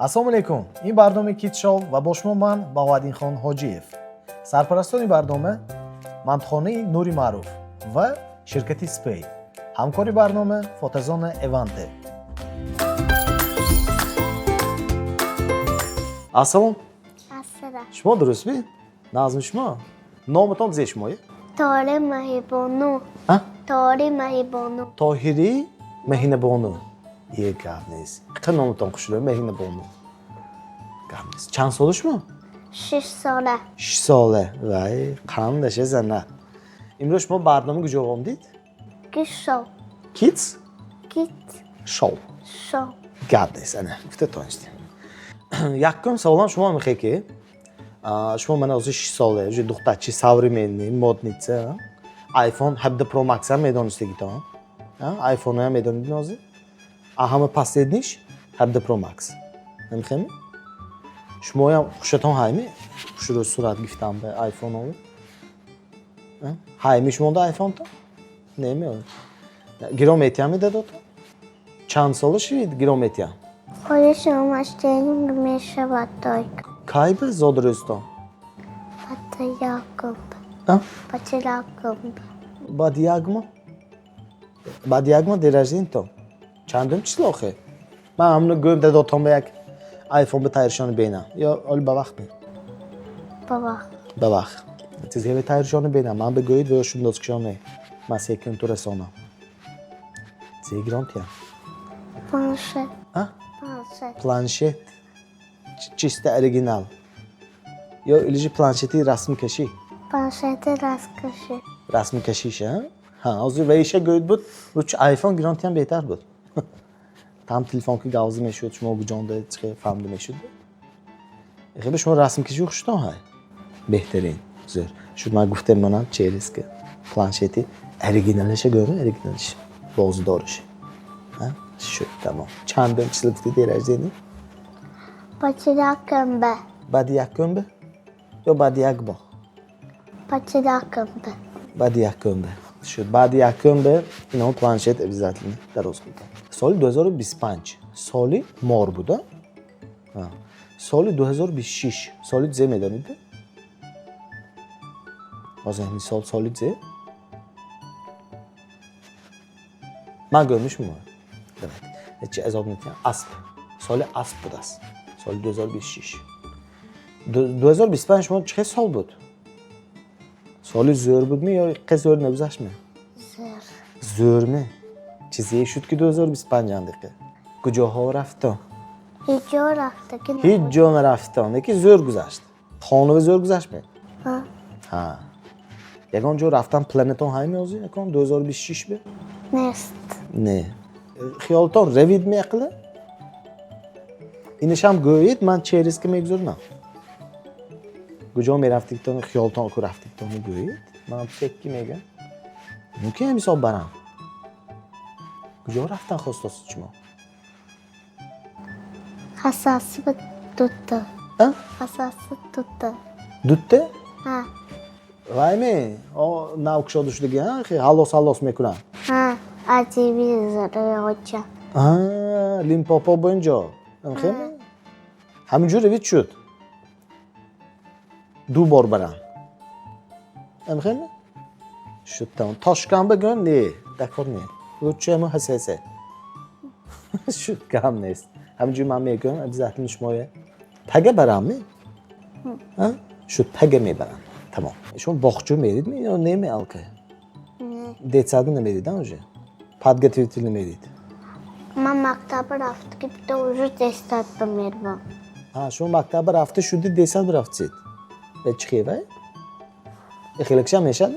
Ассалому алайкум. Ин барномаи Kids Show ва бо шумо ман, Баҳоаддинхон Ҳоҷиев. Сарпарастони барнома мантухонаи Нури Маъруф ва ширкати Спей. Ҳамкори барнома фотозона Эванте. Ассалом. Ассалом. Шумо дурустми? Назми шумо? Номатон зе шумое? Тори Маҳибону. А? Тори Маҳибону. Тоҳири Маҳинабону. Е, гап нест. Қа номатон хушрӯ, Маҳинабону. Гап нест. Чанд сола шумо? 6 сола. 6 сола. Вай, қандаша зана. Имрӯз шумо барнома куҷо омдид? Кишо. Kids Кит. Show. Шо. Гап нест, ана, гуфта тонистем. Якум саволам шумо мехе ки шумо мана ҳозир 6 сола, уже духтарчи современный, модница, iPhone 17 Pro Max ҳам медонистагитон. iPhone ҳам медонид ҳозир? А ҳама последний ш 17 Pro Max. Намехеми? Шумоям хушатон ҳайми? Хушрӯ сурат гирифтан ба iPhone ове? Ҳайми шумонда iPhone-то? Неме? Гиро метиҳам медадото? Чанд сола шивид гиро метиҳам? Холи шомаш тренинг мешавад той. Кай ба зодрӯзтон? Бата якум. А? Бата якум. Баъди як моҳ? Баъди як моҳ день рождения тон. Чандум число охе? Ман ҳамно гӯем дадотон ба як iPhone ба тайёршони бинам. Ё оли ба вақт ме? Ба вақт. Ба вақт. Чизҳое тайёршони бинам. Ман бигӯед ва ё шумдозкишоне. Ман секун ту расонам. Зе гирон тиям? Планшет. А? Планшет. Планшет. Чисто оригинал. Ё или же планшети расмкашӣ? Планшети расткашӣ. Расмкашиш, а? Ҳа, ҳозир ваиша гӯед буд, лучше iPhone гирон тиям беҳтар буд. Там телефон ки гавзӣ мешуд, шумо гуҷонда чихе фаҳмида мешуд. Хебе шумо расмкашӣ хуштон ҳай? Беҳтарин. Зӯр. Шуд, ман гуфтем манам через ки планшети оригиналаша гӯем, оригиналаш. Боздориш. Ҳа? Шуд, тамом. Чандум число гуфти день рождения? Бата якум ба. Баъди якум бе? Ё баъди як моҳ? Бата якум ба. Баъди якум бе. Шуд. Баъди якум бе инамо планшет обязательно дароз кунтон. Соли 2025 соли мор буд, а? А. Соли 2026 соли зе медонид? Ҳозир ҳамин сол соли зе? Ман гӯям шумо. Давайте. Ҳеҷ азоб метиҳам. Асп. Соли асп будааст. Соли 2026. 2025 шумо чӣ сол буд? Соли зӯр будми ё қе зӯр нагузаштми? Зӯр. Зӯрми? Чизе шуд ки 2025 андиқе? Куҷоҳо рафто? Ҳеҷ ҷо рафта ки. Ҳеҷ ҷо нарафто, неки зӯр гузашт. Хонава зӯр гузаштми? Ҳа. Ҳа. Ягон ҷо рафтан планетон ҳайми ҳозир якон 2026 бе? Нест. Не. Хиёлтон равид меақле? Инашам гӯед, ман через ки мегузорам. Куҷо мерафтигтон, хиёлтон ку рафтигтон гӯед, ман секки мегӯям. Мумкин ҳамин ҳисоб барам. Куҷо рафтан хостосид шумо? Хасаси ба дута. А? Хасаси дута. Дутта? Ҳа. Вайме? О, нав кушода шудаги, ҳа? Хе ҳалос ҳалос мекунанд. Ҳа. Аз телевизори оча. А, Лимпопо бо инҷо. Хеле? Ҳаминҷо равид шуд. Ду бор барам. Хеле? Шуд тамом. Тошканба гӯ не, дакор не. Лучше ҳамо ҳасесе. Шуд, гам нест. Ҳаминҷо ман мегӯям, обязательно шумоя. Пага барам ме? А? Шуд, пага мебарам. Тамом. Шумо боғча мерид ме ё не ме алка? Не. Детсаду намерид, а уже? Подготовительный мерид. Ман мактаба рафта ки бита уже детсад ба меравам. Ҳа, шумо мактаба рафта шуди детсад рафтсид. Э, чӣ хевай? Э, хелекшам мешад?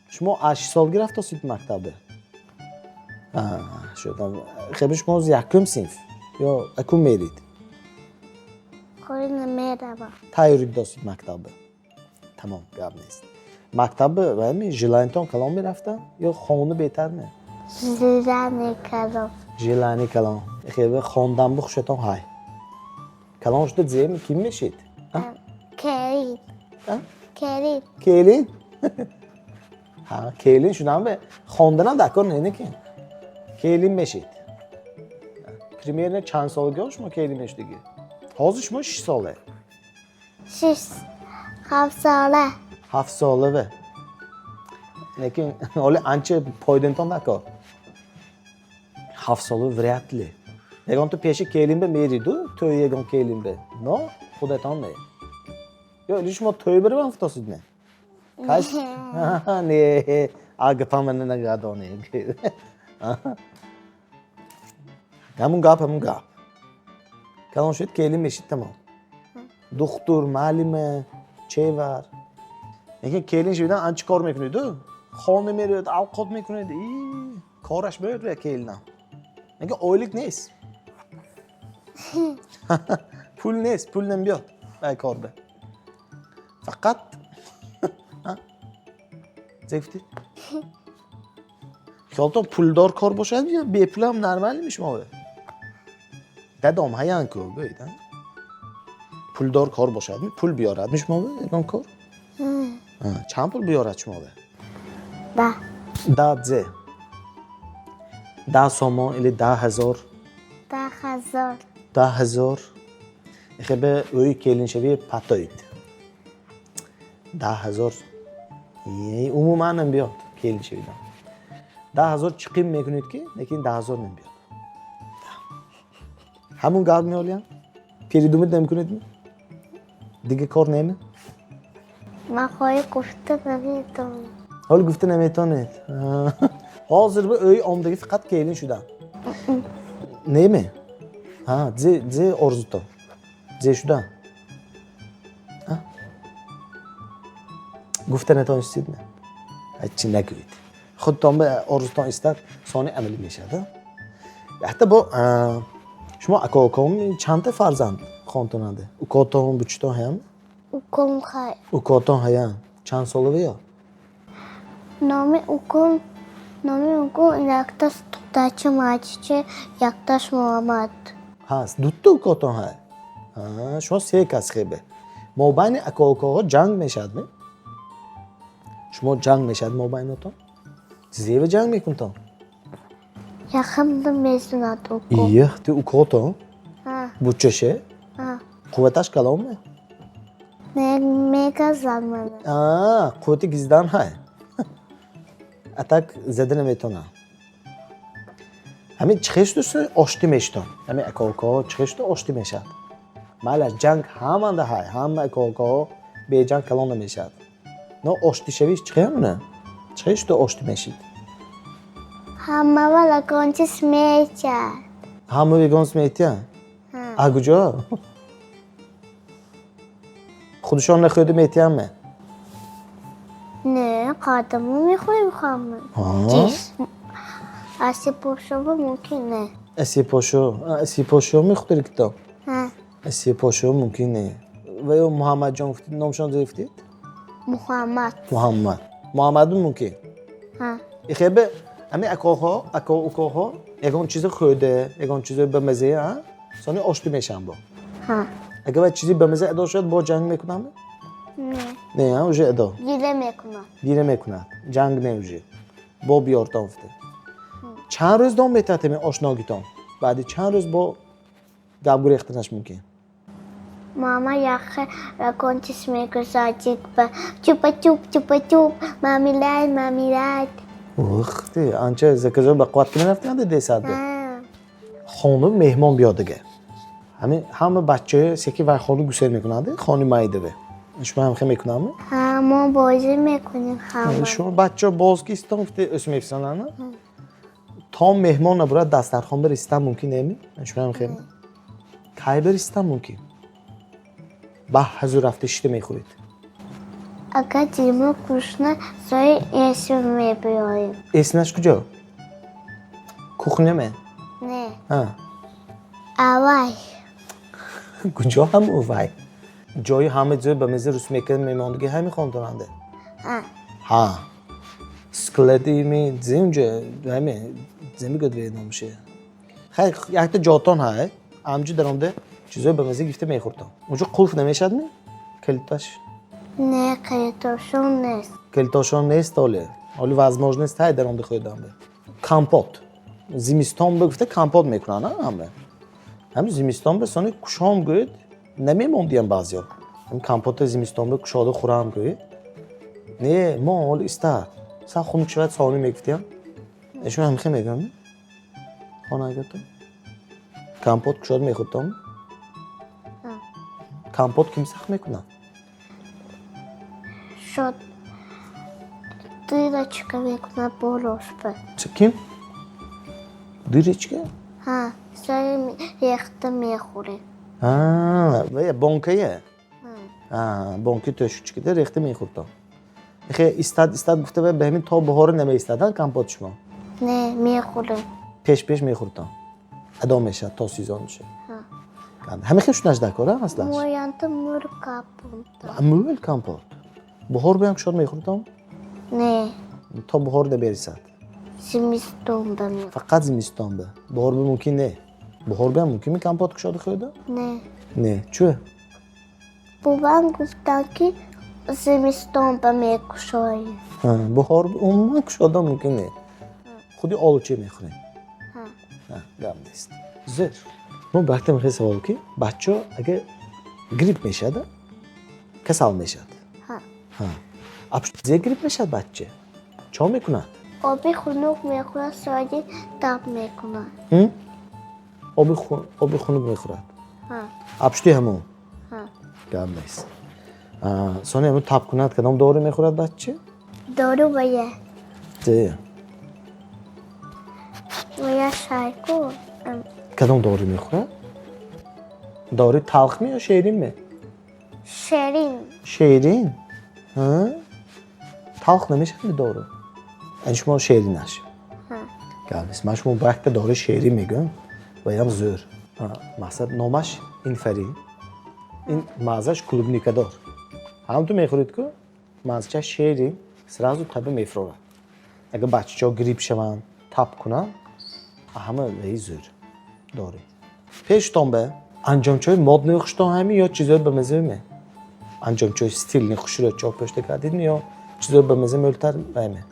Шумо аз 6 солагӣ рафтосид мактаба? А, шуд. Хеби шумо ҳозир якум синф ё акун мерид? Холи намеравам. Тайёрӣ досид мактаба. Тамом, гап нест. Мактаба вайми желание тон калон мерафтам ё хона беҳтар ме? Желание калон. Желание калон. Хеби хондан бу хушатон ҳай. Калон шуда земи ким мешид? А? Келин. А? Келин. Келин? Ҳа, келин шудан бе хонданам дакор не неки. Келин мешид. Примерно чанд солагиҳо шумо келин мешудагӣ? Ҳозир шумо 6 сола? 6, 7 сола. 7 солава, лекин ҳоли анча пойдентон накор. 7 сола вряд ли ягон ту пеши келинба мериду, тӯи ягон келинба, но худатон не. Ё или шумо тӯй биравам футосидме? Не, а гапам нагардоне. Ҳамун гап, ҳамун гап. Калон шуд, келин мешид, тамом. Духтур, маълима, чевар. Лекин келин шудан анча кор мекунеду, хона меравад, авқот мекунед, кораш меояд келинам. Лекин ойлик нест, пул нест, пул намебиёд ай корба. Фақат зе гуфтӣ, хиёлтон пулдор кор бошад ё бепулам нормалми шумо? Дадом ҳаян ку, гӯед, пулдор кор бошадми, пул биёрадми шумо ягон кор? Чанд пул биёрад шумо? 10. 10 зе 10 сомон или 10 000? 10 000. 10 000 хебе ӯи келиншавӣ патоид. 10 000 умуман намебиёд. Келиншавидан 10 000 чиқим мекунед ки, лекин 10 000 намебиёд. Ҳамун гап меолям, передумать намекунедми? Дига кор неме? Ман хоҳӣ гуфта наметавонам. Ҳоли гуфта наметавонед. Ҳозир бу ӯи омдаги фақат келин шудан неме? Зе, зе орзуто, зе шудан гуфта натонистидме? Ҳечи нагӯед, худтон ба орзутон истад, сони амалӣ мешавад. Ҳатто бо шумо ака уком чандта фарзанд хонтонанда? Укотон, бучутон ҳаям? Уком хай. Укотон ҳаям. Чанд солава ё? Номи уком якташ духтарча Мачиче, якташ Муҳаммад. Ҳаст, дутта укотон ҳай. Шумо се кас. Хебе мобайни ака укоҳо ҷанг мешавадми? Шумо ҷанг мешавад мобайнотон? Зева ҷанг мекунтон? Яхамда мезунад уко. Их, ти укотон? Ҳа. Бучаше? Ҳа. Қувваташ калонме? Не, мегазад мана. Қуввати гиздан ҳай, а так зада наметонам. Ҳамин чӣ хел шуду оштӣ мешудон? Ҳамин ака укоҳо чӣ хел шуду оштӣ мешавад? Майлаш, ҷанг ҳаманда ҳай, ҳама ака укоҳо беҷанг калон намешавад, но оштишавиш чӣ хел муна? Чӣ хел шуду оштӣ мешид? Ҳамава ягон чиз мечад. Ҳама ягон чиз метия? А куҷо? Худашон нахӯрда метиянме? Не, қадаму мехӯрем ҳама чиз. Асипошова мумкин не. Асипошо, асипошо мехӯрӣ китоб? Ҳа. Асипошо мумкин не. Ва ё Муҳаммадҷон гуфтид, номшон зе гуфтид? Муҳаммад. Муҳаммад. Муҳаммаду мумкин. Ҳа. Ихебе ҳамин акоҳо, ако укоҳо ягон чизе хӯрда, ягон чизе ба мазза, а? Сони оштӣ мешаванд бо. Ҳа. Агар вай чизи ба мазза адо шавад, бо ҷанг мекунанд? Не. Не, а, уже адо. Гира мекунад. Гира мекунад. Ҷанг не уже. Бо биёртон гуфта. Чанд рӯз дом метаҳад ҳамин ошногитон? Баъди чанд рӯз бо гап гурехтанаш мумкин? Мама яхе ягон чиз мегузад ба чупа-чуп, чупа-чуп, мамилай, мамилай. Ух ты, анча заказо ба қувват ки мерафтианда десадбе. Ҳа. Хонум меҳмон биёдага. Ҳамин ҳама бачаҳо секи вай хону гусел мекунанд, хони майдаве. Шумо ҳам хел мекунамми? Ҳа, мо бозӣ мекунем ҳама. Шумо бачаҳо боз ки истон гуфте өс мефисонанд. То меҳмон набурад, дастархон биристан мумкин неми? Шумо ҳам хел? Кай биристан мумкин? Ба ҳазур рафта шишта мехӯред. Агар дилмо гурусна, сои эсм мебиёем. Эснаш куҷо? Кухня ме? Не. Ҳа. Авай. Куҷо ҳам вай? Ҷои ҳама ҷой ба мези рус мекард мемондагӣ ҳами хонтонанда? Ҳа. Ҳа. Склади ми зе унҷа ҳами зе мегӯяд ве номше. Хай, якта ҷотон ҳай, амҷи даромда чизои ба мезе гирифта мехӯртон. Унҷо қулф намешавадми? Калиташ? Не, калитошон нест. Калитошон нест оле. Оли возможность ҳай даромда хӯрдан. Компот. Зимистон ба гуфта компот мекунанд ҳама. Ҳами зимистон ба сони кушом гӯед. Намемондиям баъзеҳо. Компота зимистон ба кушода хӯрам гӯед. Не, мо ҳол истад. Сар хунук шавад, сони мегуфтиям. Шумо ҳамихе мегӯям? Хонагато? Компот кушода мехӯрдам? Компот ким сахт мекунад? Шод дырочка мекунад болошба. Ким? Дырочка? Ҳа, сои рехта мехӯрем. Бонкая? Бонки тӯшучкида рехта мехӯрдам. Хе истад истад гуфта ба ҳамин то баҳора намеистадан компот шумо? Не, мехӯрем. Пеш пеш мехӯрдам. Адо мешавад то сезон мешавад. Ҳамин хел шунаш дакора аслаш? Моянта мӯр компот. Мӯл компот. Баҳор биям кушод мехӯрдам? Не. То баҳор наберисад. Зимистон ба мехӯрдам. Фақат зимистон ба. Баҳор ба мумкин не. Баҳор биям мумкин компот кушода хӯрда? Не. Не. Чӯ? Бобам гуфтанд, ки зимистон ба мекушоем. Баҳор умуман кушода мумкин не. Худи олуча мехӯрем. Гап нест. Зӯр. Мо бахта мехоҳем савол, ки бачаҳо агар грипп мешавад, касал мешавад. Зе грипп мешавад бача? Чо мекунад? Оби хунук мехӯрад, соати тап мекунад. Оби хунук мехӯрад? Апшти ҳамон? Гап нест. Сони ҳамон тап кунад, кадом дору мехӯрад бача? Дору вая. Зе? Вая шайку. Кадом дору мехӯрад? Дори талх ме ё шерин ме? Шерин. Шерин? Талх намешавад дору? Ани шумо шеринаш. Гап нест. Ман шумо ба якта дори шерин мегӯям, ваям зӯр. Мақсад номаш инфарин. Ин маззаш клубникадор. Ҳам ту мехӯред ку, маззачаш шерин, сразу таба мефурорад. Агар бачачаҳо грипп шаванд, тап кунанд, ҳама ваи зӯр дори. Пештон ба анҷомчаҳои модный хуштон ҳами ё чизҳои ба маза ме? Анҷомчаҳои стильный хушрӯ чоп пӯшта кардид ё чизҳои ба маза мӯлтар вайме?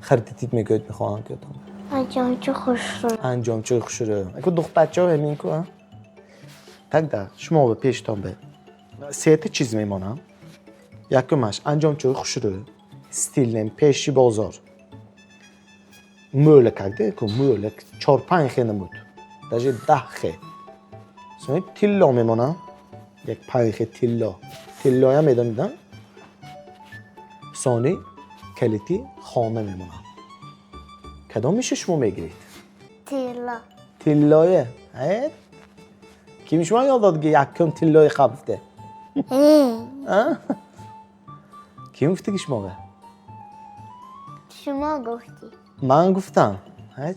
Харидитид мегӯед мехоҳам ки там. Анҷомча хушрӯ. Анҷомчаи хушрӯ. Аку духтарчаҳо ҳамин ку, а? Тогда шумо ба пештон ба сета чиз мемонам. Якумаш анҷомчаҳои хушрӯ, стильный, пеши бозор. Мӯлакак де ку мӯлак 4-5 хе намуд. Даже 10 хе. Сони тилло мемонам. Як 5 хе тилло. Тиллоям медонидам. Сони калити хона мемонам. Кадом миша шумо мегиред? Тилло. Тиллое? Ким шумо ёд дод, ки якум тиллои қабфте? Ким гуфта ки шумо? Шумо гуфтӣ. Ман гуфтам.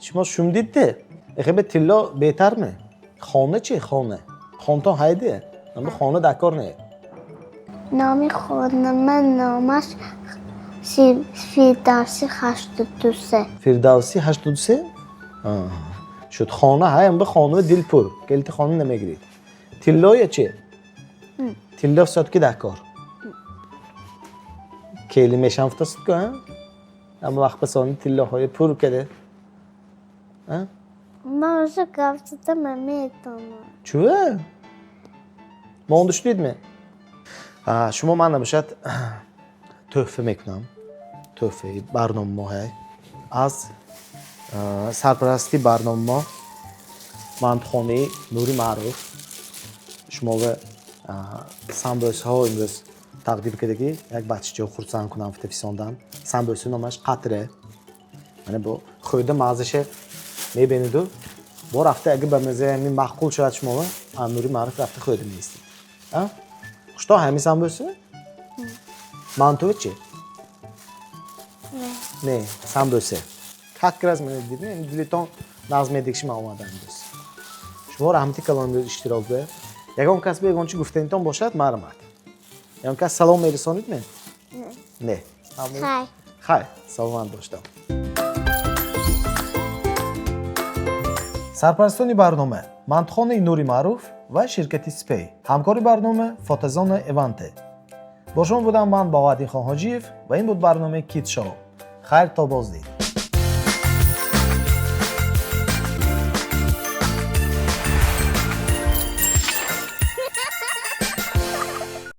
Шумо шумдидде. Эхе бе тилло беҳтар ме? Хона чи? Хона. Хонтон ҳайде? Аммо хона дакор не. Номи хонама номаш Фирдавси 83. Фирдавси 83? Шуд хона ҳай, аммо хона дилпур. Келити хона намегирид. Тиллоя чи? Тилло всё-таки дакор. Кели мешам футасид ку, а? Аммо вақт ба сони тиллоҳои пур каде. Ман уже гап задам, наметавонам. Чӯ? Монда шудидми? Шумо ман набошад тӯҳфа мекунам. Тӯҳфаи барнома мо ҳай. Аз сарпарасти барнома мо мантухонаи Нури Маъруф шумо ба самбӯсаҳо имрӯз тақдим карда, ки як бачачаҳо хурсанд кунам фита фисондан. Самбӯса номаш қатре. Мана бо хӯрда маззаша мебиниду бо рафта агар ба маззаи ҳамин маъқул шавад шумо Нури Маъруф рафта хӯрда меистед. Хушто ҳамин самбӯса? Мантуа чи? Не, самбӯса. Как раз мана дидем, дилитон нағз медикши ман омадам имрӯз. Шумо раҳмати калон имрӯз иштирок ба. Ягон кас ба ягон чи гуфтанитон бошад, марҳамат. Ягон кас салом мерасонид ме? Не. Хай. Хай, саломат боштам. Сарпарастони барнома мантухонаи Нури Маъруф ва ширкати Спей. Ҳамкори барнома Фотозона Эванте. Бо шумо будам ман Баҳоаддин Хонҳоҷиев ва ин буд барномаи Кид Шоу. Хайр то боздид.